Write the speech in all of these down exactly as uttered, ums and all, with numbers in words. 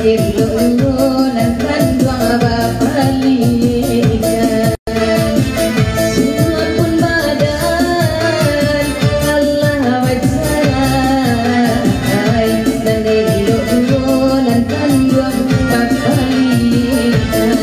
Elok juo nan kanduang bapalikan. Sungguahpun badan alah wajar, nan elok juo nan kanduang bapalikan.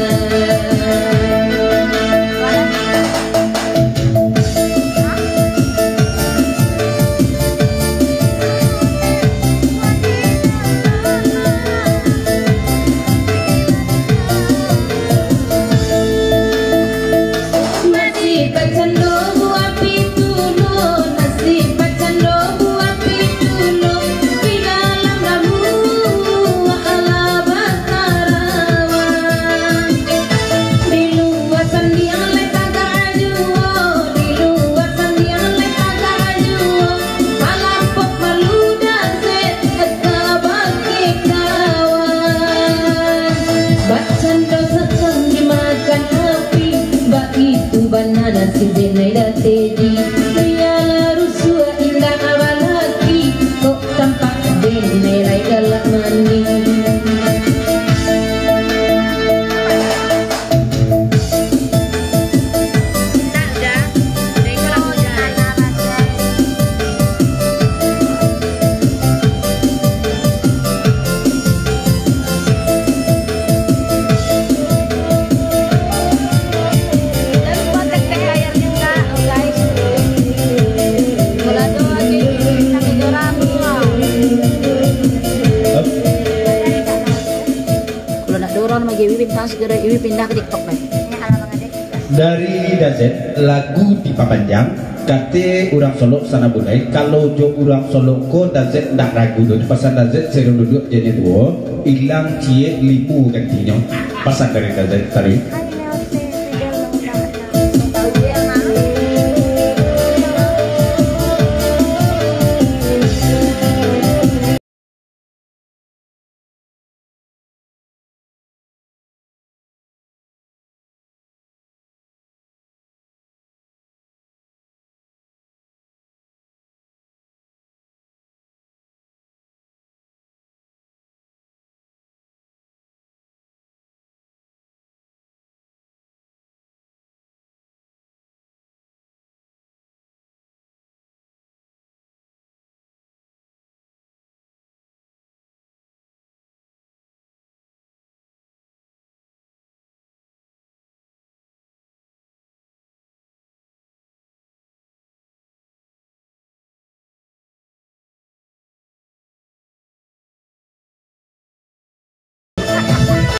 Nasib bacando buah pitulo, nasib bacando buah pitulo, di dalam rambuak alah batarawang. Di lua sandiang lai tagak juo, di lua sandiang lai tagak juo, malapok malu dazet ka bakeh kawan. Bacando sakang dimakan api, baitu bana nasib denai Datedi. Bialah rusuah indak balaki, kok tampak denai lai galak mandi. Kalau nak dorong lagi, Iwi bintang segera, Iwi pindah ke TikTok, kan? Dari Dazet, lagu dipapanjang, kate urang Solok sana bulai, kalau jo urang Solok ko Dazet ndak ragu doh, pasan Dazet sero duduak jadinya duo, ilang ciek limu gantinyo, pasan dari Dazet tadi.